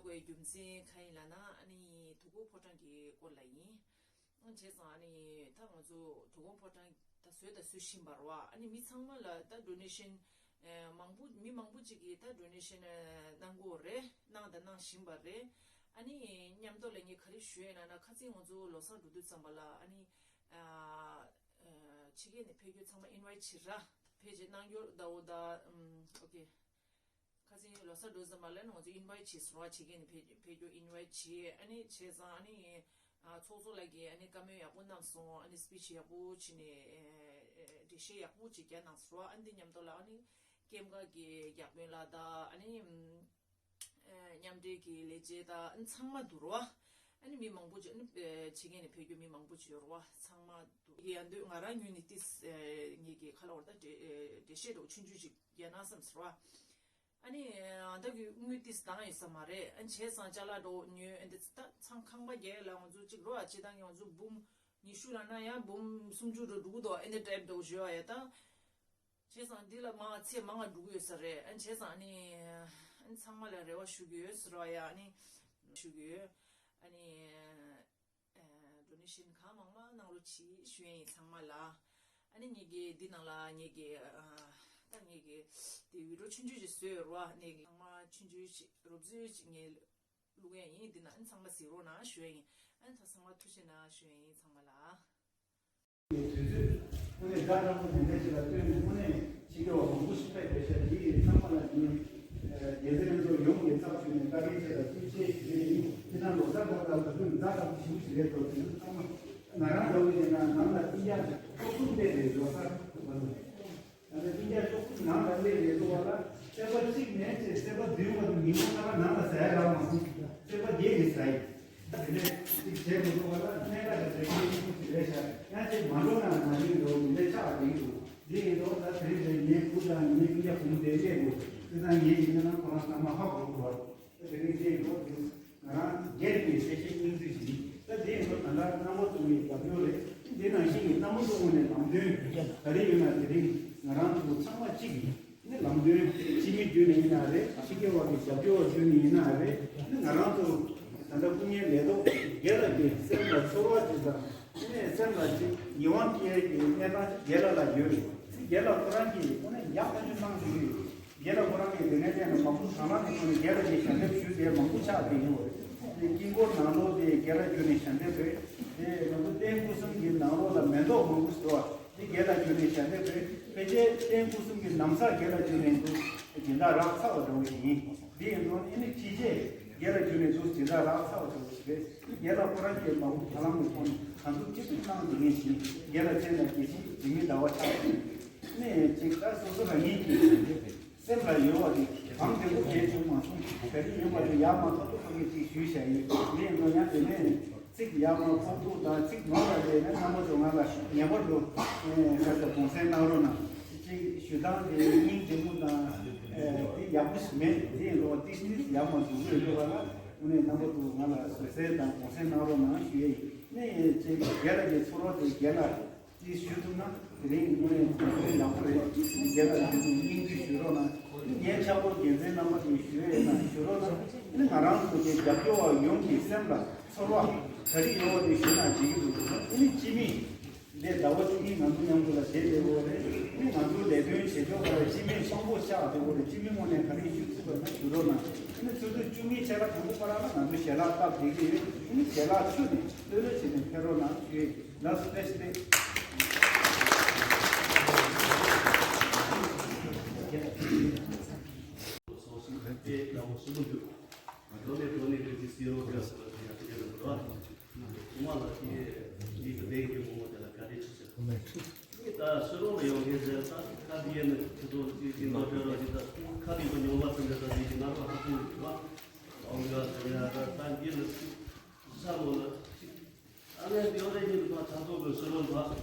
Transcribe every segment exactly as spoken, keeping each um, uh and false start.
དགོས་རྒྱུ་མཚན་གང་ཡིན་ལབ་ན། ཨ་ནི་དོ་དགོང་ཕོ་བྲང་གི་སྐོར་ལ་ཡིན། ཨ་བྱས་ཙང་ཨ་ནི་ད་ང་ཚོ་དོ་དགོང་ཕོ་བྲང་ད་བཟོས་ད་བཟོ་བཞིན་པ་རེད་བ། ཨ་ནི་མི་ཚང་མ་ལ་ད་ཌོ་ནེ་ཤན་མང་པོ་མི་མང་པོ་ཅིག་གིས་ད་ཌོ་ནེ་ཤན་གནང་གི་ཡོད་རེད། གནང་དང་གནང་བཞིན་པ་རེད། ཨ་ནི་མཉམ་དུ་ལ་ངས་ག་རེ་ཞུ་ཡིན་ལབ་ན། ཁ་སང་ང་ཚོ་ལོ་གསར་འགྲོ་དུས་ཙམ་པ་ལ་ཨ་ནི་ཕྱི་རྒྱལ་ནས་ཕེབས་རྒྱུ་ཚང་མ་ཨིན་ཝའི་ཊི་བྱེད་ར། ཕེབས་བྱེད་གནང་རྒྱུ་ད་འོ་ད་ཨོ་ཁ་སང་ལོ་གསར་འགྲོ་ཙམ་པ་ལ་ང་ཚོ་ཨིན་ཝའི་ཊི་བྱས་སོང་ར། ཕྱི་རྒྱལ་ནས་ཕེབས་ཕེབས་རྒྱུ་ཨིན་ཝའི་ཊི་བྱས། ཨ་ནི་བྱས་ཙང་ཨ་ནི་ཚོགས་གཙོ་ལགས་ཀྱིས་ཨ་ནི་བཀའ་མོལ་ཡག་པོ་གནང་སོང་། ཨ་ནི་སི་པི་ཆི་ཡག་པོ་བྱས་ནས་འགྲེལ་བཤད་ཡག་པོ་ཅིག་བརྒྱབ་གནང་སོང་ར། ཨ་ནི་འདི་མཉམ་དུ་ལ་ཨ་ནི་སྐྱེམས་ཁ་གི་བརྒྱ་དཔོན་ལགས་དང་ཨ་ནི་མཉམ་འབྲེལ་གྱི་ལས་བྱེད་དང་ཨ་ནི་ཚང་མ་འདུག་ར། ཨ་ནི་མི་མང་པོ་ཅིག་ཨ་ནི་ཕྱི་རྒྱལ་ནས་ཕེབས་རྒྱུ་མི་མང་པོ་ཅིག་ཡོད་ར་བ། ཚང་མ་འདུག་ཡ་འདོད། ང་རང་ངོས་ནས་ཏིས་ངེད་ཀྱི་ཁ་ལ་བར་ད་འགྲེལ་བཤད་འདྲ་བོ་ཆུང་ཆུང་ཅིག་རྒྱག་ན་བསམ་སོང་ར། ཨ་ནི་ཨ་ད་གི་དངུལ་ཏིས་བཏང་ཡོད་ས་མ་རེད། ཨ་བྱས་ཙང་ཅ་ལག་འདྲ་བོ་ཉོས། ཨ་འདི་ད་ཚང་ཁང་པ་རྒྱག་ཡ་ལ་ང་ཚོ་གཅིག་རོ། ཨ་སྤྱིར་བཏང་གི་ང་ཚོ་འབུམ་ཉི་ཤུ་ལབ་ན་ཡང་འབུམ་སུམ་ཅུ་འགྲོ་འགྲོ་གི་འདུག་ཨ་འདི་ཊའིབ་འདྲ་བོ་ཞུ་བ་ཡ་ད། བྱས་ཙང་འདི་ལ་མང་ཚད་མང་ང་འགྲོ་གི་ཡོད་ས་རེད། ཨ་བྱས་ཙང་ཨ་ནི་ཨ་ནི་ཚང་མ་ལ་རེ་བ་ཞུ་གི་ཡོད་ཟེར་བ་ཡ། ཨ་ནི་ཞུ་གི་ཡོད། ཨ་ནི་ཨ་ཌོ་ནེ་ཤན་གང་མང་མང་གནང་རོགས་གྱིས་ཞུ་ཡ་ཡིན་ཚང་མ་ལ། ཨ་ནི་ངེད་ཀྱི་འདི་ནང་ལ་ངེད་ཀྱི་ཨ་ད་ངེད་ཀྱི་དེ་བི་ཌི་ཡོ་ཆུང་ཆུང་ཅིག་བཟོས་ཡོད་རེད་བ། ངེད་ཀྱི་ཚང་མ་ཆུང་ཆུང་ཅིག་རོབ་ཙམ་ཅིག་ངས་བླུག་ཡ་ཡིན། འདི་ན་ཨ་ནི་ཚང་མ་གཟིགས་རོགས་གནང་ཞུ་ཡ་ཡིན། ཨ་ནི་ད་ཚང་མ་ཐུགས་རྗེ་གནང་ཞུ་ཡ་ཡིན་ཚང་མ་ལ། དུས་ཚོད་དངོས་གནས་དགའ་དྲག་པོ་དེ་འདྲ་ཞིག་ལ་ལྟོས་ནས་དངོས་གནས་ཕྱི་རྒྱལ་བ་མང་པོ་ཞིག་ཕེབས་པའི་ཤར་དེ་ཡི་ཚང་མ་ལ་ཡིན། རྒྱལ་སྲས་ལྷན་ཚོགས་ཡོངས་ཀྱི་ཚབ་ཞུས་ནས་བཀའ་དྲིན་ཆེ་ལ་ཐུགས་རྗེ་ཆེ་ཞུ་ཡ་ཡིན། དེ་ན་ལོ་གསར་སྐབས་ལ་ད་དུང་དགའ་དྲག་པོ་ཞིག་རེད་འགྲོ། དེ་ཚོ་ཚང་མ་ང་རང་འདྲ་བོ་ཡིན་ན་ནང་ལ་ཨིན་ཡ་ཅོག་གསུམ་བལྟས་ནས་ལོ་གསར་ཐུབ་པ་རེད། ད་ལྟ་ཨིན་ཡ་ཅོག་གསུམ་ནང་ལ་སླེབས་ནས་འགྲོ་བ་ལ་སེར་པ་གཅིག་མེད་ཅེས་སེར་པ་བདུན་བར་དུ་ཉིན་གུང་ཁ་ལག་ནང་ལ་ཟ་ཡ་རག་མ་སོང་། སེར་པ་བརྒྱད་ནས་ཟ་ཡི། དེ་ནས་གཅིག་བྱས་མི་འགྲོ་བ་ལ་གནད་འགག་ཅིག་རེད། སྐད་ཆ་ཅིག་རེད་ཤག་ཡང་ཅིག་མ་འགྲོ་ན་མ་ཡིན་འགྲོ་མི་འདྲ་ཆགས་བསྡད་ཀྱི་འདུག་འདི་ཡིན་འགྲོ་ད་དེ་རིང་རེད། ངའི་བུ་དང་ངའི་སྤུན་ཀྱག་བུ་མོ་དེ་སླེབས་འདུག་དེ་དང་ངའི་ཡིན་ན་ཁོ་རང་ཚང་མ་ཧ་གོ་གི་རེད། ད་དེ་རིང་དེ་ཡིན་འགྲོ་དེ་ང་རང་སྒེར་གྱི་སེམས་ཤེས་སྙིང་བསྡུས་ཤིག་ཡིན། ད་དེ་ཡིན་འགྲོ་ད་ལྟ་རྣམ་པ་ཚོ་ངའི་རྒྱབ་སྐྱོར་རེད། འདི་ནང་བཞིན་གྱི་རྣམ་པ་ཚོ་ངོས་ནས་ལམ་སྟོན་ག་རེ་ཡོད་ན་དེ་རིང་ང་རང་ཚོ་ཚང་མ་གཅིག་ཡིན། ནི་ལམ་སྟོན་སྤྱི་མི་བརྒྱུད་ནས་ཡིན་ན་རེད། ཕྱི་རྒྱལ་བ་གི་རྒྱབ་སྐྱོར་བ་བརྒྱུད་ནས་ཡིན་ན་རེད། ནི་ང་རང་ཚོ་ད་ལྟ་སྐུ་ངལ་ལས་ཐོག་རྒན་ལགས་ཀྱི་སེམས་ལ་ཚོར་བ་ཅིག་དང་ནི་སེམས་ལ་ཅིག་ཡིད་དབང་སྐྱེ་ཡའི་གནས་སྟངས་ཅིག་རྒན་ལགས་ལ་ཡོད་རེད། ནི་རྒན་ལགས་ཁོ་རང་གིས་དངོས་གནས་ཡག་ཐག་ཆོད་གནང་ཟིན་གྱི་ཡོད། རྒན་ལགས་ཁོ་རང་གིས་དེ་ནས་བལྟས་ན་མང་པོ་དྲག་སྣང་གི་ཐོག་ནས་རྒན་ལགས་ཀྱིས་ཞལ་འདེབས་ཞུས་ཏེ་མང་པོ་ཆགས་བསྡད་ཡོད་རེད། དེ་དཀྱིལ་འཁོར་ནང་ལོགས་དེ་རྒན་ལགས་བརྒྱུད་ནས་ཞལ་འདེབས་རེད། དེ་ང་ཚོ་རྟེན་སྐུ་གསུམ་གྱི་ནང་ལོགས་ལ་མེ་ཏོག་མང་པོ་ཞིག་འདུག་བ། འདི་རྒན་ལགས་བརྒྱུད་ནས་ཞལ་འདེབས་རེད། ཕལ་ཆེར་རྟེན་སྐུ་གསུམ་གྱི་ནམ་གསར་རྒན་ལགས་བརྒྱུད་ནས་འདུག་སྦྱིན་བདག་རག་ཚར་བ་འདྲ་བོ་ཞིག་ཡིན། འདི་ཡིན་དུས་ཨ་ནི་ཕྱི་རྗེས་རྒན་ལགས་བརྒྱུད་ནས་འདུག་སྦྱིན་བདག་རག་ཚར་བ་འདྲ་བོ་ཞིག་རེད། རྒན་ལགས་ཁོ་རང་གིས་མ་འོངས་བར་ལམ་གྱི་ཐོག་ནས་གང་ཐུབ་ཅི་ཐུབ་གནང་འདུག་ངེས་ཤིང་རྒན་ལགས་བཅས་ལ་དགེ་བཤེས་འཇིགས་མེད་ཟླ་བ་ཆགས་ནས་ཅིག་ད་སོ་སོ་རང་ཉིད་ཀྱི་སེམས་ལ་ཡོད་པ་དེ་གང་བདེ་པོ་བྱས་བྱུང་མ་སོང་། ག་རེ་ཡིན་པ་དེ་ཡར་མར་ཐོག་ཐོག་ཐོག་གི་ཅིག་ཞུས་བཞག་ཡིན། དེ་ཡིན་དུས་ཡང་དེ་ནས་ཚིག་ཡར་མར་ཕོག་ཐུག་དང་ཚིག་ནོར་བ་དེ་ནས་རྣམ་པ་ཚོ་ང་ལ་ངེས་པར་དུ་ཁ་ཤས་དགོངས་སེལ་གནང་རོགས་གནང་། ཅིག་ཞུ་སྟངས་དེ་སྙིང་རྗེ་མོ་དང་དེ་ཡག་པོ་ཞིག་མེད། དེ་ཡིན་དུས་ཏིག་ཏིག་ཡར་མར་འཛུགས་དགོས་འདུག་ག་ལ། དངོས་གནས་རྣམ་པ་ཚོ་ང་ལ་བཟོད་བསྲན་དང་དགོངས་སེལ་གནང་རོགས་གནང་ཞུ་ཡས་ཡིན། ནས་ཅིག་རྒན་ལགས་ཀྱི་ཚོར་བ་དེ་རྒན་ལགས་ཀྱིས་ཞུ་ཐུབ་ན་དེ་རིང་དངོས་གནས་དགོངས་པ་ཡག་པོ་རེད། རྒན་ལགས་ཀྱིས་དེ་སྙིང་བསྡུས་ཞུ་རོགས་གནང་། ངས་ཆག་སྒོར་རྒྱལ་མཚན་རྣམ་པ་ཚོས་ཞུ་ཡས་ན་ཞུ་རོགས་གནང་། ནི་ང་རང་ཚོ་གི་རྒྱབ་སྐྱོར་བ་ཡོངས་ཀྱི་སེམས་ལ་ཚོར་བ་ག་རེ་ཡོད་པ་དེ་ཞུས་ན་འགྲིག་གི་འདུག་ཨ་ནི་སྤྱི་མི་འདི་ཟླ་བ་བཅུ་གཉིས་ང་ཚོ་མཉམ་དུ་ལ་བསྡད་བསྡད་ཡོད་རེད། ཨ་ནི་ང་ཚོ་ལས་དོན་བྱེད་ཕྱོགས་ལ་སྤྱི་མི་དཔང་པོ་ཆགས་བསྡད་ཡོད་རེད། སྤྱི་མི་ངོས་ནས་ག་རེ་ཞུ་ཐུབ་པ་ན་ཞུ་རོགས་གནང་། ཨ་ནི་ཆུ་ཚོད་བཅུ་གཉིས་ཆ་ལ་གང་པོ་ཁོ་རང་ལ་ང་ཚོ་ཞལ་ལག་བཏབ་བསྡད་ཀྱི་ཡོད། ཨ་ནི་ཞལ་ལག་མཆོད་ནས་ལྷོད་ལྷོད་བྱས་ནས་ཕེབས་རོགས་གནང་ཞུ་ཡས། ལགས་སོ། བཀྲ་ཤིས་བདེ་ལེགས། ཨ་ནི་ཡོ་རེ་ཉིན་པ་ཚ་ཚོ་གི་ཕྱི་རོལ་པ་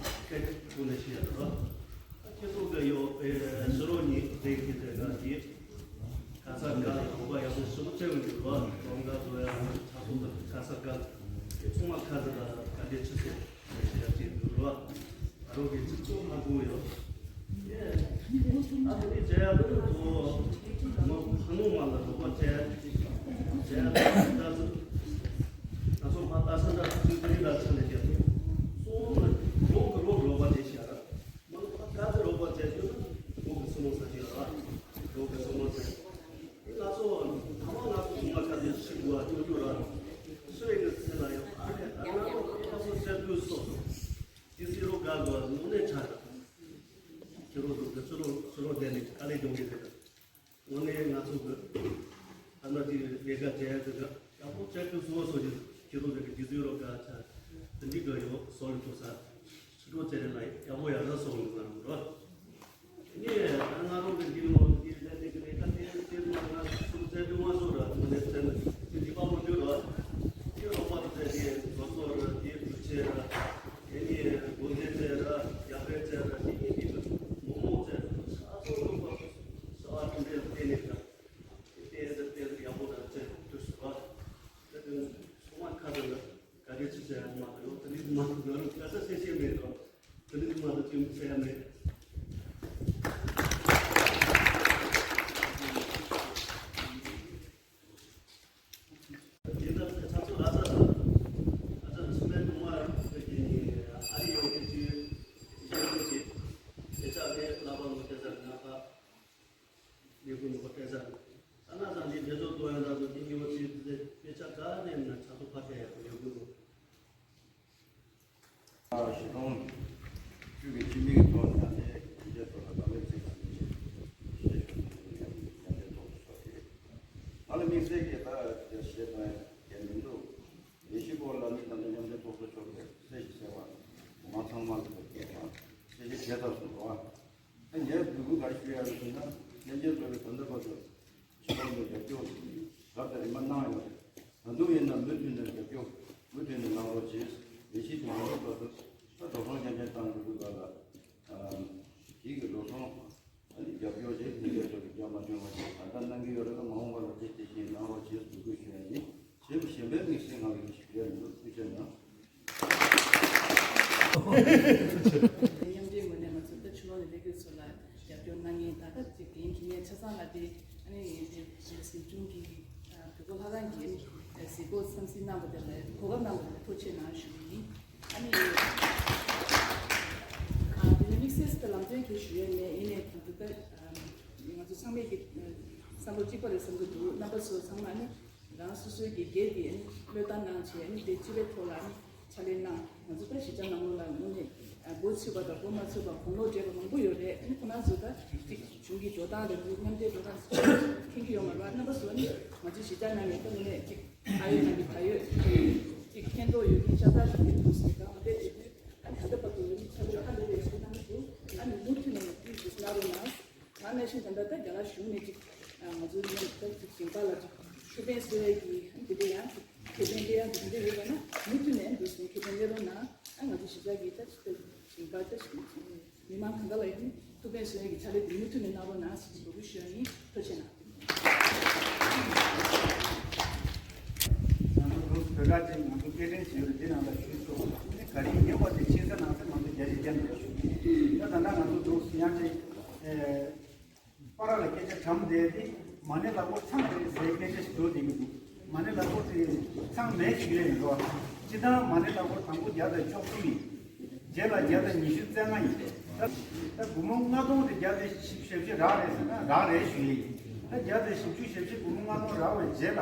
སྐད་ཐུག་ནས་ཤི་ཡ་རེད་པ། ཁྱེད་ཚོ་གི་ཡོ་ཨེ་ཕྱི་རོལ་ཉིན་དེ་གི་དེ་ག་དེ་ཁ་ས་ག་ལ་གོ་པ་ཡག་པོ་ཞིག་ཆེ་བ་འདུག་པ། གང་ག་ཚོ་ཡ་ཚ་ཚོ་ཁ་ས་ག་ཚང་མ་ཁ་ས་ག་ག་དེ་ཆུ་ཚོད་ནས་ཤི་ཡ་ཅིག་འདུག་པ། ཨ་རོགས་ཀྱི་ཚིག་ཚོ་ཧ་གོ་ཡོད། ཨ་ནི་ཇ་ཡ་ལུ་ཚོ་མ་ཁ་ནོ་མ་ལ་རོགས་པ་བྱས། ང་ཚོ་མ་ལྟ་ས་འདྲ་ཚུལ་དེ་རིགས་ལ་ཆ་ནས་ཀྱང་གསུང་ལ་རོགས་ཀྱི་རོགས་རོགས་པ་དེ་བྱས་ར། མ་ལ་ཕ་ག་ཚོད་རོགས་པ་བྱས་ཡོད་ན་རོགས་ཀྱི་སུ་མོ་ཟ་ཞིག་ར། རོགས་ཀྱི་སུ་མོ་ཟ། ང་ཚོ་ཐ་མ་ང་ཚོ་ཚང་མ་ག་ཚོད་ཤི་དགོས་ཨ་ཅོ་ཅོ་ར། ཤི་བའི་གི་ཚེ་ལ་ཡང་ཨ་ནེ་ད་ང་ཚོ་ང་ཚོ་སེར་པོའི་སོ་སོ། དེ་སི་རོ་དགའ་དགོས་ནོ་ནས་ཆ་ར། ཁྱེད་རོགས་ཚོ་གི་ཕྱི་རོགས་ཕྱི་རོགས་བསྡད་ནས་དཀའ་ལས་སྦྱོང་གི་རེད། དངོས་གནས་ང་ཚོ་གི་ཐ་ན་དེ་ལས་ཀ་བྱས་ཡ་ཟེར་ན་ཡག་པོ་བྱས་ཀྱི་བཟོ་བ་སོགས་ཀྱི་ཁྱེད་རང་ཚོ་གི་རྗེས་སུ་རོགས་ག་ཆ་དེ་འདྲི་གི་ཡོད་སོགས་ལ་ཐུག་ས་ཕྱི་དྲོ་བྱས་ནས་ལ་ཡག་པོ་ཡག་ར་སོགས་ལ་ང་རོ་ནི་ང་རང་གི་འདི་ལོ་འདི་ལས་དེ་གི་ལས་ཀ་དེ་དེ་ལ་ང་ཚོ་བྱས་པའི་དབང་ཤོག་ར་དངོས་གནས་བྱས་ན་དེ་འདི་པ་མ་འདུག་ར་དེ་རོགས་པ་དེ་དེ་བཟོ་སོགས་ར་དེ་འདུ་ཆེ་ར་དེ་ནི་དགོན་སྡེ་བྱས་ར་རྒྱ་བལ་བྱས་ར་དེ་ནི་འདི་གི་མོག་མོག་བྱས་ར་ས་ཚོ་རོགས་པ། ས་བ་དེ་འདྲའི་ལ་བརྟེན་ནས་ཀྱང་། དེ་ལྟར་དཔེ་ཡག་པོ་དང་བཅས་དུས་སུ་བ། དེ་དོན་ཚང་མ་ཁ་ཐུག་ལ་ག་རེ་ཅི་བྱ་ཡང་མ་གཏོགས་དེ་ནི་མ་གཏོགས་ང་རང་ག་ས་བཤད་ཤེས་མེད་དོ། དེ་ནི་མ་གཏོགས་ཅི་བྱ་ཡང་མེད། དེ་ལྟར་ཚ་ཚོ་ལ་ས་ལ་ས་ཚོ་ཆུ་མེད་དུ་མ་རེད་དེ་ཨ་རི་ཡོང་གི་ཅི་ཡོང་གི་ཅི་དེ་ཆ་ལས་ལ་བ་མོ་དེ་ཚ་ན་ཁ། ལས་ཁུངས་ནུས་པ་སྤྲད་ས་རེད། ས་ན་ས་འདི་འབྲེལ་ཚོགས་གཏོང་ཡ་ད་དུ་དེ་ཉོ་ཆེད་དུ་དཔེ་ཆ་ག་ནས་ན་ཆ་ཚོ་ཕ་ག་ཡ་གི་ལས་ཁུངས་ནུས། ཞི་གྲོང་བཅུ་གི་སྤྱི་མིའི་ཐོག་ནས་ནས་དེ་འདྲའི་ཐོག་ལ་དང་ལེན་བྱེད་དགོས་ཞེས་ཞུ་ཡ་ཡིན། མཉམ་འབྲེལ་ཚོགས་གཙོ་ཚོགས་ཏེ་ད་ལ་དམིགས་བསལ་གྱི་ད་བཤད་ན་ཡང་མི་འདུག་ལས་གཞི་སྐོར་ལ་ནི་ད་ལྟ་མཉམ་འབྲེལ་ཚོགས་གཙོ་མཆོག་གིས་གསལ་ཞིག་གསལ་བ་མ་ཚང་མ་ལ་གསལ་ཞིག་བྱས་ཚར་སོང་རོགས། ངས་འབོད་སྐུལ་ག་རེ་ཞུ་ཡ་ཡོད་ཟེར་ན། ལྷན་རྒྱས་ཚོ་གིས་ད་ལྟ་བར་དུ་ཕྱི་ལོགས་ནས་རྒྱབ་སྐྱོར་རབ་དང་རིམ་པ་གནང་ཡོད་རེད། ད་དུང་ཡིན་ན་མུ་མཐུད་ནས་རྒྱབ་སྐྱོར་མུ་མཐུད་ནས་གནང་རོགས་བྱེད། ལས་གཞི་དེ་མ་འགྲུབ་བར་དུ་ད་འགྲོ་སོང་རྐྱང་རྐྱང་བཏང་དགོས་ཀྱི་ཡོད་ལ། དེ་གི་འགྲོ་སོང་ཨ་ནི་རྒྱབ་སྐྱོར་བྱེད་མི་སྒེར་ཚོ་གིས་རྒྱབ་མ་བསྐྱོན་པ་ཞིག་ད་ལྟ་གནང་གི་ཡོད་རེད་ལ། མ་འོངས་པ་ལ་དེ་དེ་བཞིན་གནང་རོགས་བྱེད་ཟེར་འབོད་སྐུལ་ཞུ་ཡ་ཡིན། གཞན་པའི་དམིགས་བསལ་ང་ལ་ཞིག་རེད་འདུག་ཐུགས་རྗེ་གནང་། མཉམ་འབྲེལ་ངོས་ནས་ང་ཚོ་ད་ཕྱི་ལོགས་ནས་སླེབས་མཁན་ཚོ་ལ་རྒྱབ་སྐྱོར་གནང་མཁན་ད་ལྟ་ཅིག་འགན་འཁྱེར་མཁན་ཆ་ཚང་ལ་དེ་ཨ་ནི་དེ་གཟིམ་ཆུང་གི་བོད་སྐོར་ལྷ་ཁང་གི་གཟིགས་སྐོར་འཚམས་གཟིགས་གནང་བ་དེ་ལ་གོ་སྐབས་གནང་བ་དེ་ལ་ཐུགས་རྗེ་གནང་ཞུ་གི་ཡིན། ཨ་ནི་དེ་ནི་དམིགས་བསལ་ལམ་སྟོན་གྱི་ཞུ་ཡས་མེད། ཡིན་ནའི་ད་ལྟ་ང་ཚོ་ཚང་མས་ཀྱི་བསམ་བློ་གཅིག་པ་རེད་བསམ་གྱི་འདུག་རྣམ་པ་ཚོ་ཚང་མ་ནི། རང་སོ་སོའི་གི་སྒེར་གྱི་ཨ་ནི་བློས་བཏང་གནང་བྱས་ཨ་ནི་དེ་སྤྱི་པའི་ཐོག་ལ་ཨ་ནི་ཕྱག་ལས་གནང་། ང་ཚོ་ད་གཞིས་ཆགས་ནང་ལོགས་ལ་དངོས་གནས་འགོ་ཚུགས་པ་དང་འགོ་མ་ཚུགས་པ་དགུང་ལོ་བགྲེས་པ་མང་པོ་ཡོད་རེད། ཨ་ནི་ཁོ་རང་ཚོ་ད་ཅིག་གཞུང་གི་འགྲོ་སྟངས་རེད་འདུག་མཉམ་འབྲེལ་འགྲོ་སྟངས་མཁྱེན་གྱི་ཡོད་མ་རེད་པ། རྣམ་པ་ཚོ་ཨ་ནི་ང་ཚོའི་གཞིས་ཆགས་ནང་ནས་ད་དངོས་གནས་ཅིག་ད་ཡོད་ནང་གི་ད་ཡོད་ཅིག་མཁྱེན་རྟོགས་ཡོད་མཁན་ཤ་སྟག་ཞིག་རེད་འདུག་ཟེར་གང་ལ་བལྟས་བྱེད་དུས་ཨ་ནི་ད་ལྟ་བར་དུ་ཨ་ནི་ཕྱག་ལས་ཧ་ལས་པའི་ཞིག་གནང་གི་འདུག་ཨ་ནི་མུ་མཐུད་ནས་ནས་དེ་ཞིག་གནང་རོགས་གནང་། ད་ནང་བཞིན་ད་ལྟ་ད་རྒྱ་གར་གཞུང་ནས་ཅིག་ང་ཚོ་ནས་ད་ཅིག་ཞིང་པ་ལ་ཅིག་ཤུགས་ལྡན་བཟོ་ཡས་ཀྱི་དེ་འདྲ་ཡང་ཅིག་ཁེ་ཕན་སླེབས་ཡ་འདི་འདྲ་ཡོད་པ་ན་མུ་མཐུད་ནས་འདུག་སེ་ཁེ་ཕན་སླེབས་རོགས་གནང་། ཨ་ང་ཚོ་གཞིས་ཆགས་ཀྱི་ད་ཅིག་ད་ཞིང་པ་ད་ཅིག་མི་མང་གང་ག་ལ་ཡང་ཐུགས་ཕན་གསོས་ཡས་ཀྱི་ཕྱག་ལས་འདི་མུ་མཐུད་ནས་གནང་རོགས་གནང་ཟེར་གྱི་འབོད་སྐུལ་ཞུ་ཡ་ཡིན། ཐུགས་རྗེ་གནང་། ང་ཚོ་འདུག་བོད་སྒྲ་ཅིག་ང་ཚོ་སྐད་འཕྲིན་ཞིག་ཡོད་རེད། འདི་ནང་ལ་ཞུས་སོང་། ཨ་ནི་ག་རེ་ཡིན་པ་དེ་ཕྱི་ས་ནང་ས་ང་ཚོ་རྒྱ་ཆེ་རྒྱ་འདྲ་ཞུ་གི་ཡིན། ད་ད་ལྟ་ང་ཚོ་འདུག་སེ་ཡང་ཅིག་ཨེ། པ་ར་ལ་སྐད་ཆ་གྲམ་བསྡད་དེ་མ་ཎི་ལག་འཁོར་ཚང་རེད་ཟེར་སྐད་ཆ་ཞིག་འགྲོ་བསྡད་ཀྱི་འདུག་མ་ཎི་ལག་འཁོར་དེ་ཚང་མེད་ཞིག་རེད་ཡིན་རོགས། སྤྱི་བཏང་མ་ཎི་ལག་འཁོར་དང་པོ་བརྒྱ་དང་བཅུ་གསུམ་ཡིན། རྗེས་ལ་བརྒྱ་དང་ཉི་ཤུ་རྩ་ལྔ་ཡིན། ད་ད་སྒོར་མོ་ལྔ་སྟོང་དེ་བརྒྱ་དང་བཞི་བཅུ་ཞེ་བཞི་རག་རེད་ཟེར་ན་རག་རེད་ཞུ་ཡས་ཡིན། ད་བརྒྱ་དང་བཞི་བཅུ་ཞེ་བཞི་སྒོར་མོ་ལྔ་སྟོང་རག་པའི་རྗེས་ལ་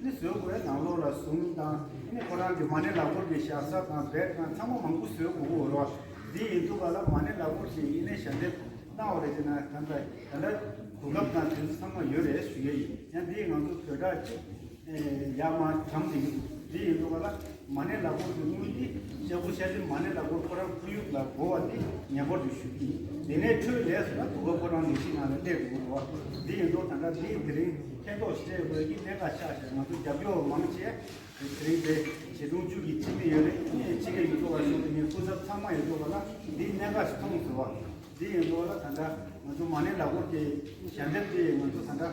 ནི་བཟོ་དགོས་ནང་ལོགས་ལ་གཟུངས་དང་ནི་ཁོ་རང་གི་མ་ཎི་ལག་འཁོར་གྱི་ཞབས་ས་དང་བེག་དང་ཚང་མ་མང་པོ་བཟོ་དགོས་ཀྱི་ཡོད་རོགས། འདི་ཡིན་དུས་ག་ལ་མ་ཎི་ལག་འཁོར་ཞིག་ཡིན་ནའི་ཞལ་འདེབས་གནང་བ་རེད་ཟེར་ན་ད་ལྟ་ད་ལྟ་གོ་སྐབས་དང་དུས་ཚོད་ཚང་མ་ཡོད་རེད་ཞུ་ཡས་ཡིན། ཡང་འདི་ང་ཚོ་བོད་སྒྲ་གཅིག་ཡར་མར་གྲམ་བསྡད་ཀྱི་འདུག་འདི་ཡིན་དུས་ག་ལ་མ་ཎི་ལག་འཁོར་གྱི་དངུལ་འདི་ཤ་བོ་ཤ་ཚིག་མ་ཎི་ལག་འཁོར་ཁོ་རང་ཁོར་ཡུག་ལ་དགོས་པ་འདི་ངེས་པར་དུ་ཞུ་གི་ཡིན། དེ་ནས་འཕྲོས་ལས་སུ་ལ་གོ་སྐབས་ཁོ་རང་ལས་གཞི་ནང་ལ་སླེབས་དགོས་རེད་བ། འདི་ཡིན་དུས་ད་ལྟ་འདི་དེ་རིང་ཐེ་གཏོགས་བྱས་དགོས་ཀྱི་གནད་འགག་ཆགས་ཤག་ང་ཚོ་རྒྱབ་སྐྱོར་མང་ཆེ། དེ་རིང་དེ་ཞེ་དྲུང་བཅུ་གི་སྤྱི་འཐུས་ཡོད་རེད། ཨ་ནི་ཕྱི་རྒྱལ་ཡུལ་ཚོ་བ་ཞུགས་པའི་སྐུ་ཚབ་ཚང་མ་ཡོད་འདུག་བ་ལ་འདིའི་གནད་འགག་ཞིག་མཐོང་ཟེར་བ། འདི་ཡིན་འདུག་བ་ལ་ད་ལྟ་ང་ཚོ་མ་ཎི་ལག་འཁོར་གྱི་ཞལ་འདེབས་དེ་ང་ཚོ་ད་ལྟ་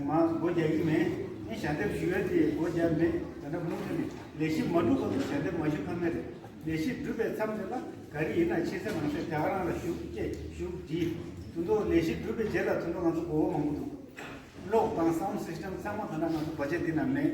མ་སྒོ་རྒྱག་གི་མེད། ཨ་ནི་ཞལ་འདེབས་ཞུ་ཡས་དེ་སྒོ་རྒྱག་མེད། ད་ལྟ་མུ་མཐུད་ནས་ལས་གཞི་མ་གྲུབ་བར་དུ་ཞལ་འདེབས་མ་ཞུ་ཐབས་མེད་རེད། ལས་གཞི་གྲུབ་པའི་མཚམས་དེ་ལ་ག་རེ་ཡིན་ན་ཕྱི་གསལ་ནང་གསལ་དེ་ག་རང་ལ་ཞུ་སྐད་ཞུ་བྲིས། དེ་ཚོ་ལས་གཞི་གྲུབ་པའི་རྗེས་ལ་དེ་ཚོ་ང་ཚོ་གོ་བ་མང་པོ་འདུག་གློག་དང་སའུན་སིས་ཊམ་ཚང་མ་ད་ལྟ་ང་ཚོ་བར་ཆད་འདི་ན་མེད།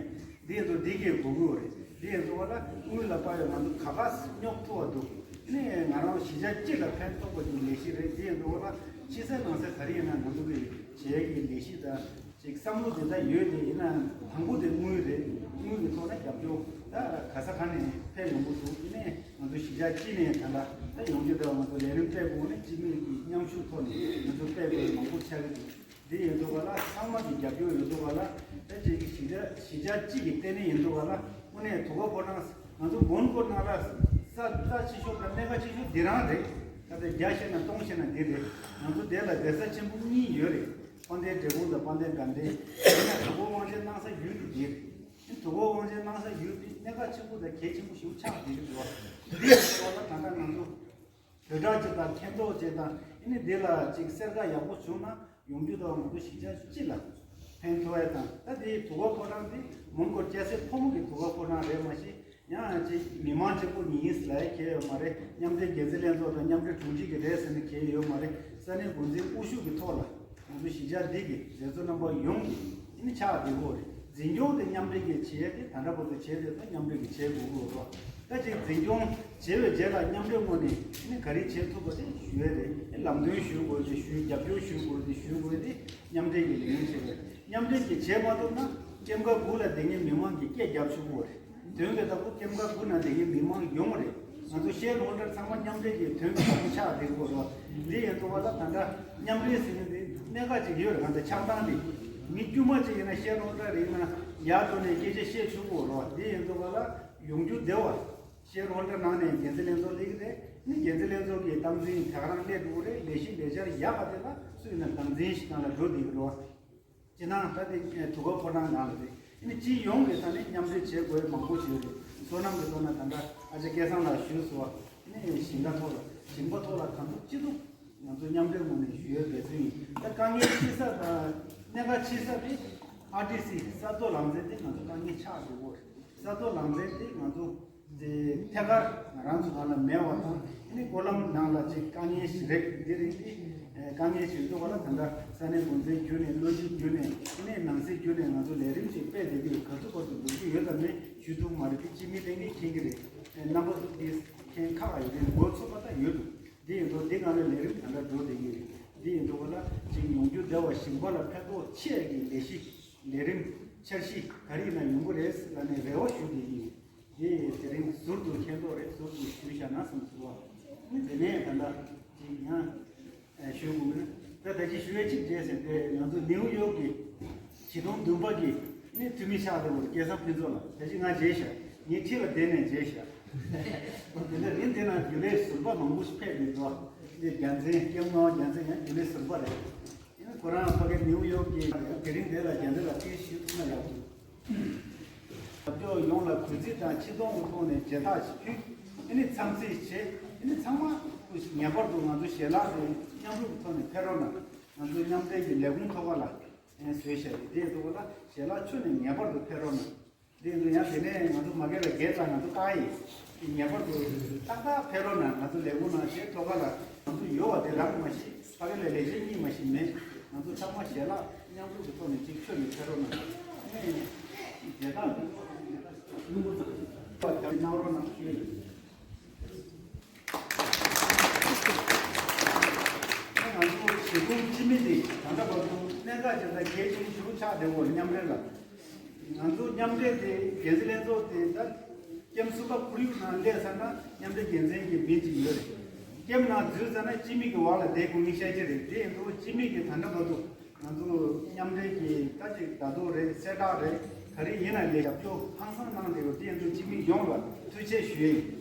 འདི་ཡིན་ཚོ་འདི་གས་དགོས་ཀྱི་ཡོད་རེད། འདི་ཡིན་ཚོ་བ་ལ་དངུལ་ལ་དཔག་ཡོད་ང་ཚོ་ག་ག་སྙོག་ཐུབ་པ་འདུག་ཨ་ནི་ང་རང་གཞིས་ཆགས་སྤྱི་ལ་ཕན་ཐོགས་པ་གི་ལས་གཞི་རེད། འདི་ཡིན་ཚོ་བ་ལ་ཕྱི་གསལ་ནང་གསལ་ག་རེ་ཡིན་ན་ང་ཚོ་གི་བྱེད་ཀྱི་ལས་གཞི་དང་ཅིག་བསམ་བློ་དེ་ད་ཡོད་དེ་ཡིན་ན་དང་པོ་དེ་དངུལ་རེད། དངུལ་གྱི་ཐོག་ན་རྒྱབ་སྐྱོར་ད་ག་ས་ག་ནས་ཕེབས་ཡོང་གི་འདུག་ཨ་ནི་ང་ཚོ་གཞིས་ཆགས་སྤྱི་ནས་ད་ལྟ་ད་ཡོང་རྒྱུ་འདྲ་བ་ང་ཚོ་ལས་རིམ་སྤེལ་དགོས་ནས་སྤྱི་མི་གི་མཉམ་ཞུགས་ཐོག་ནས་ང་ཚོ་སྤེལ་དགོས་མང་པོ་ཆགས་ཀྱི་འདུག་འདི་ཡིན་འདུག་ག་ལ་ཚང་མ་གི་རྒྱབ་སྐྱོར་ཡོད་འདུག་ག་ལ། ད་ཅིག་གི་གཞིས་ཆགས་གཞིས་ཆགས་གཅིག་གི་ལྟེ་གནས་ཡིན་འདུག་ག་ལ། དངོས་གནས་དུས་འཁོར་ཕོ་བྲང་ང་ཚོ་དགོན་སྐོར་ནང་ལ་ས་རྩ་ཆེ་ཤོས་དང་གནད་འགག་ཆེ་ཤོས་འདི་རང་རེད། ད་ལྟ་བརྒྱ་བཤད་ན་སྟོང་བཤད་ན་འདི་རེད། ང་ཚོ་དེ་ལ་གདན་ས་ཆེན་པོ་གཉིས་ཡོད་རེད། དཔལ་ལྡན་འབྲས་སྤུངས་དང་དཔལ་ལྡན་དགའ་ལྡན། དེ་ནས་དུས་འཁོར་དབང་ཆེན་གནང་ས་ཡུལ་དེ་འདི་རེད། དུས་འཁོར་དབང་ཆེན་གནང་ས་ཡུལ་དེ་གནད་འགག་ཆེན་པོ་དང་གལ་ཆེན་པོ་ཞིག་ཆགས་བསྡད་ཀྱི་འདུག་འདི་ཡིན་འདུག་ག་ལ། ད་ལྟ་ང་ཚོ། བོད་གྲྭ་ཅིག་དང་མཁྱེན་རྟོགས་ཅིག་དང་ཨ་ནི་འདི་ལ་ཅིག་གསེར་ཁ་ཡག་པོ་བྱུང་ན་ཡོང་རྒྱུ་དང་ང་ཚོ་གཞིས་ཆགས་སྤྱི་ལ་ཕན་ཐོགས་ཡ་དང་། ད་དེའི་དུས་འཁོར་ཕོ་བྲང་འདི་མོན་གྷོ་སྐྱ་སེར་ཕོ་མོ་གི་དུས་འཁོར་ཕོ་བྲང་རེད་མ་གཞི་ཡང་ཅིག་མི་མང་གཅིག་པུ་ཉིད་ཡིན་ཟེར་ལ་ཡ་ཁེལ་ཡོད་མ་རེད། མཉམ་འབྲེལ་རྒྱལ་སྲིད་ལྷན་ཚོགས་དང་མཉམ་འབྲེལ་དྲུང་ཆེ་གི་རེད་ཟེར་ནས་ཁེལ་ཡོད་མ་རེད། ས་གནས་འགོ་འཛིན་དབུ་བཞུགས་ཀྱི་ཐོག་ལ། ང་ཚོ་གཞིས་ཆགས་འདི་གི་མཛད་གཙོ་རྣམ་པ་ཡོངས་ཀྱིས་ཨ་ནི་ཕྱག་བདེ་པོ་རེད། འཛིན་སྐྱོང་དེ་མཉམ་འབྲེལ་གྱིས་བྱས་ཏེ་ད་ལྟ་བར་དུ་བྱས་ཏེ་ད་མཉམ་འབྲེལ་གྱིས་བྱེད་དགོས་ཀྱི་ཡོད་རེད། ད་ཅིག་འཛིན་སྐྱོང་བྱས་པའི་རྗེས་ལ་མཉམ་འབྲེལ་ངོས་ནས་ཨ་ནི་ག་རེ་བྱེད་ཐུབ་པ་དེ་ཞུ་ཡས་རེད། ཨ་ལམ་སྟོན་ཞུ་དགོས་དེ་ཞུ། རྒྱབ་སྐྱོར་ཞུ་དགོས་དེ་ཞུ་དགོས་དེ་མཉམ་འབྲེལ་གྱིས་ལས་འགན་བྱེད་པ་རེད། མཉམ་འབྲེལ་གྱིས་བྱེད་མ་ཐུབ་ན་ཀེམ་ཁ་དགུ་ལ་བསྡད་མཁན་མི་མང་གིས་སྐད་རྒྱབ་ཆོག་གི་རེད། དོན་གྱི་ལྟ་བུ་ཀེམ་ཁ་དགུ་ན་དེ་གའི་མི་མང་ཡོང་བ་རེད། ང་ཚོ་ཤེར་ཧོལ་ཌར་ཚང་མ་མཉམ་འབྲེལ་གྱིས་དོན་གྱི་ལྟ་བུ་ཆགས་བསྡད་ཡོད་རེད། འདི་ཡིན་དུས་ག་ལ་ད་ལྟ་མཉམ་འབྲེལ་ཟེར་མཁན་དེ་གནད་འགག་ཅིག་ཡོད་རེད། ང་ཚོ་ཆགས་སྟངས་དེ་མི་དཀྱུས་མ་ཅིག་ཡིན་ན་ཤེར་ཧོལ་ཌར་ཡིན་ན་ཡར་འགྲོ་ནས་སྐད་ཆ་བཤད་ཆོག་གི་རེད། འདི་ཡིན་དུས་ག་ལ་ཡོང་རྒྱུ་བདེ་བ། ཤེར་ཧོལ་ཌར་ནང་ནས་འགན་འཛིན་ལྷན་ཚོགས་སླེབས་ཀྱི་རེད། ནི་འགན་འཛིན་ལྷན་ཚོགས་ཀྱི་སྟངས་འཛིན་དེ་ག་རང་སླེབས་འགྲོ་གི་རེད། ལས་གཞི་ལས་འཆར་ཡག་པ་དེ་ལ་སུ་ཡིན་ན་སྟངས་འཛིན་ཞིག་སྟངས་ལ་འགྲོ་བསྡད་ཀྱི་རེད། སྤྱིར་བཏང་ད་དེ་དུས་འཁོར་ཕོ་བྲང་ནང་ལ་རེད། ཨ་ནི་སྤྱི་ཡོངས་ཀྱི་ཐོག་ནས་མཉམ་འབྲེལ་བྱེད་དགོས་མང་པོ་ཞིག་ཡོད་རེད། བསོད་ནམས་ཀྱི་ཐོག་ན་ད་ལྟ་ཨ་ཅག་སྐལ་བཟང་ལགས་ཞུས་སོང་བ། ཨ་ནི་ཞིང་ཁ་ཐོག་ལ་ཞིང་པ་ཐོག་ལ་གང་ཐུབ་ཅི་ཐུབ་ང་ཚོ་མཉམ་འབྲེལ་ངོས་ནས་ཞུ་ཡས་འབད་བརྩོན་ཡིན། ད་དཀའ་ངལ་ཆེ་ས་དང་གནད་འགག་ཆེ་ས་དེ་ཨར་ཌི་སི་ས་རྡོ་ལམ་འཛེག་དེ་ང་ཚོ་དཀའ་ངལ་ཆགས་འགྲོ་གི་རེད། ས་རྡོ་ལམ་འཛེག་དེ་ང་ཚོ། དེ་ཐད་ཀར་ང་རང་ཚོ་ནང་ལ་མེད་པ་དང་ཨ་ནི་སྐོར་ལམ་ནང་ལ་ཅིག་དཀའ་ངལ་ཞིག་རེད། འདི་རིགས་འདི་དཀའ་ངལ་ཞིག་འདུག་ག་ལ། ད་ལྟ་ས་གནས་འགོ་འཛིན་བརྒྱུད་ནས་བློ་སྦྱོང་བརྒྱུད་ནས་ཨ་ནི་ནང་སྲིད་བརྒྱུད་ནས་ང་ཚོ་ལས་རིམ་ཅིག་སྤེལ་བསྡད་ཀྱི་ཡོད། ག་ཚོད་བར་དུ་འགྲོ་གི་ཡོད་དམ་མེད་ཞུ་ཐུབ་མ་རེད། དེ་སྤྱི་མི་ལྷན་རྒྱས་མཁྱེན་གྱི་རེད། རྣམ་པ་ཚོ་དེ་མཁྱེན་ཁག་ཡོད་རེད། འགོ་ཚུགས་པ་ད་ཡོད་འདུག་འདི་ཡིན་འགྲོ་འདི་སྒང་ལ་ལས་རིམ་ད་ལྟ་འགྲོ་བསྡད་ཀྱི་རེད། འདི་ཡིན་འགྲོ་ག་ལ་ཅིག་ཡོང་རྒྱུ་བདེ་བ་ཞིང་པ་ལ་ཕན་ཐོགས་ཆེ་གི་ལས་གཞི་ལས་རིམ་འཆར་གཞི་ག་རེ་ཡིན་ན་ཡོང་གི་རེད་ལ་ནས་རེ་བ་ཞུ་བསྡད་ཀྱི་ཡོད། དེ་དེ་རིང་ཟུར་དུ་མཁྱེན་རྟོགས་རེད། ཟུར་དུ་ཞུས་བཞག་ན་བསམ་ཟེར་བ། དེ་ནས་ད་ལྟ་ཅིག་ཡང་ཞུ་དགོས་མིན། ད་ད་ཅི་ཞུ་ཡས་གཅིག་བྱས་ཟེར་ཏེ་ང་ཚོ་ནིའུ་ཡོག་གི་བྱིས་སྟོང་བདུན་པ་གི་ནི་འཐུས་མི་ཆགས་བསྡད་པ་རེད། སྐལ་བཟང་ཕུན་ཚོགས་ལགས། ད་ཅི་ང་མཇལ་ཤག་ངའི་འཁྲིས་ལ་བསྡད་ནས་མཇལ་ཤག་དེ་འདྲ་རིང་དེ་ན་རྒྱུན་ལས་ཟུར་པ་མང་པོ་ཞིག་ཕེབས་ནས་འགྲོ། དེ་རྒྱལ་མཚན་སྐྱབས་མགོན་རྒྱལ་མཚན་ཡང་རྒྱུན་ལས་ཟུར་པ་རེད། ཡིན་ན་ཁོ་རང་ཕ་གི་ནིའུ་ཡོག་གི་དེ་རིང་དེ་ལ་རྒྱ་མཚན་ལ་ཕེབས་ཞུས་ཐུབ་ན་ཡག་པོ་འདུག་རྒྱབ་སྐྱོར་ཡོངས་ལ་གུས་བརྩི་དང་ཆེ་མཐོང་གི་ཐོག་ནས་མཇལ་ཁ་ཞིག་ཕུལ། ཨ་ནི་འཚམས་གཟིགས་བྱས། ཨ་ནི་ཚང་མ་ངེས་པར་དུ་ང་ཚོ་ཞལ་ལག་དེ་མཉམ་རུབ་ཀྱི་ཐོག་ནས་ཕེབས་རོགས་གནང་། ང་ཚོ་མཉམ་འབྲེལ་གྱི་ལས་ཁུངས་ཐོག་ཁ་ལ་བཟོས་བཞག་ཡོད། དེའི་ཐོག་ལ་ཞལ་ལག་མཆོད་ནས་ངེས་པར་དུ་ཕེབས་རོགས་གནང་། དེ་ཡིན་དུས་ཡང་དེ་ནས་ང་ཚོ་མ་གི་ལ་བརྒྱད་ཙམ་ང་ཚོ་བཀག་ཡིན། ངེས་པར་དུ་ཏག་ཏག་ཕེབས་རོགས་གནང་། ང་ཚོ་ལས་ཁུངས་ནང་བྱས་ཐོག་ཁ་ལ་ང་ཚོ་ཡོད་པ་དེ་རང་མ་ཤེས། ཕ་གི་ལ་ལས་བྱེད་གཉིས་མ་ཤེས་མེད། ང་ཚོ་ཚང་མ་ཞལ་ལག་མཉམ་རུབ་ཀྱི་ཐོག་ནས་གཅིག་མཆོད་ནས་ཕེབས་རོགས་གནང་། ཨ་ནི་དེ་དག་ལྷུན་པོ་ཙམ་གནང་རོགས་གནང་ཞུ་ཡིན། ང་ཚོ་བྱེད་སྒོ་སྤྱི་མི་དེ་ད་ལྟ་བར་དུ་གནད་འགག་ཅན་དང་གལ་ཆེན་ཞིག་ཆགས་བསྡད་ཡོད་རེད། མཉམ་འབྲེལ་ལ། ང་ཚོ་མཉམ་འབྲེལ་དེ་འགན་འཛིན་ལྷན་ཚོགས་དེ་ད་ཀེམ་གསུམ་པ་ཁོར་ཡུག་ནང་སླེབས་ཚར་ན་མཉམ་འབྲེལ་འགན་འཛིན་གྱི་མི་གཅིག་ཡོད་རེད། ཀེམ་ནང་འཛུལ་ཚར་ན་སྤྱི་མི་གི་འོག་ལ་བསྡད་དགོས་ངེས་ཤེས་ཀྱི་རེད། དེ་ཡིན་དུས་སྤྱི་མི་གི་ད་ལྟ་བར་དུ་ང་ཚོ་མཉམ་འབྲེལ་གྱི་ད་ཅིག་ཟླ་ཐོ་རེད། གསལ་བསྒྲགས་རེད། ག་རེ་ཡིན་ན་ལས་རྒྱབ་སྐྱོར་ཧང་སང་གནང་བསྡད་ཡོད། དེ་ཡིན་དུས་སྤྱི་མི་ཡོངས་ལ་ཐུགས་རྗེ་ཆེ་ཞུ་ཡ་ཡིན།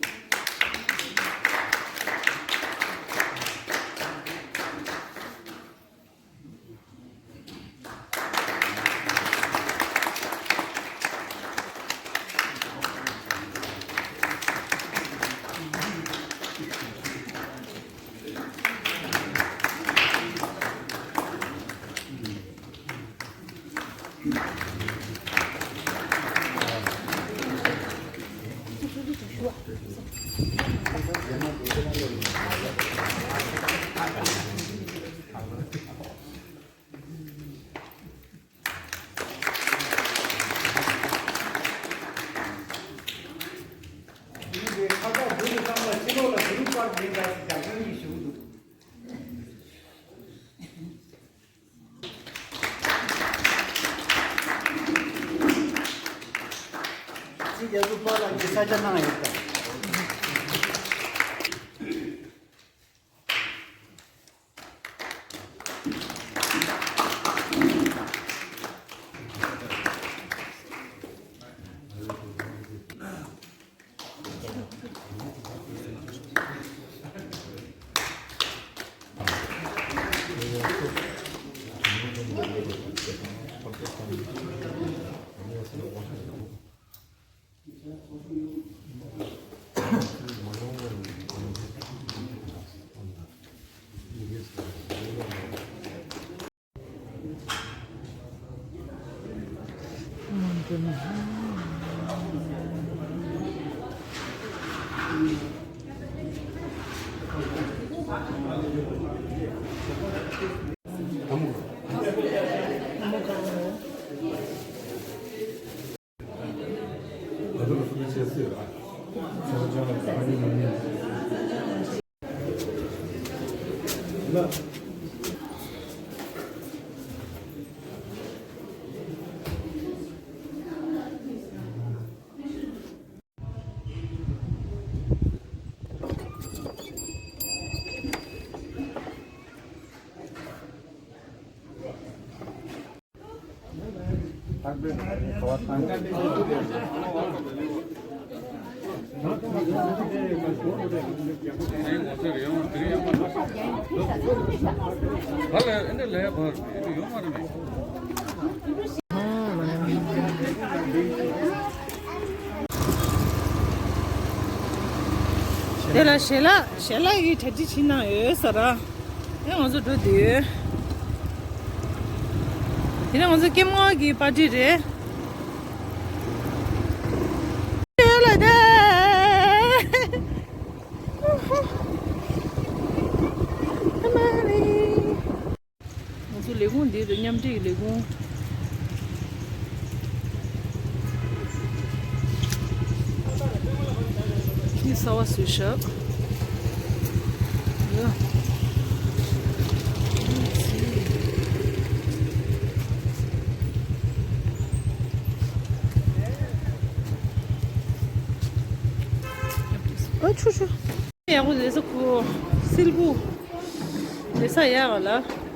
དེ་ནི་ཁ་བཏགས་འདི་ལ་བཏང་ལ་ཕྱི་ལོགས་ལ་གུ་རུ་པར་མེད་འདྲ་ཞིག་རྒྱ་ཁྱོན་གྱིས་ཞུ་གི་འདུག་ཅིག་ཡ་གུ་པར་ལ་འདི་ས་ཆ་གནང་ཡོད་ད། དེ་ལ་ཞལ་ལག་ཞལ་ལག་གི་གྲ་སྒྲིག་བྱེད་གནང་ཡོད་ས་ར། དེ་ང་ཚོ་འགྲོ་དུས། དེ་ནས་ང་ཚོ་སྐྱེམ་ངོ་གི་པར་ཊི་རེད། ཡོད་ལ་དེ། ང་ཚོ་ལས་ཁུངས་འདི་རུ་མཉམ་འབྲེལ་གྱི་ལས་ཁུངས། འདི་གསར་པ་བཟོས་ཤག་ཨ་ཆུ་ཆུ། ཡག་པོ་རེད་ས་ཁུ། སིལ་བུ། རེད་ས་ཡག་ལ།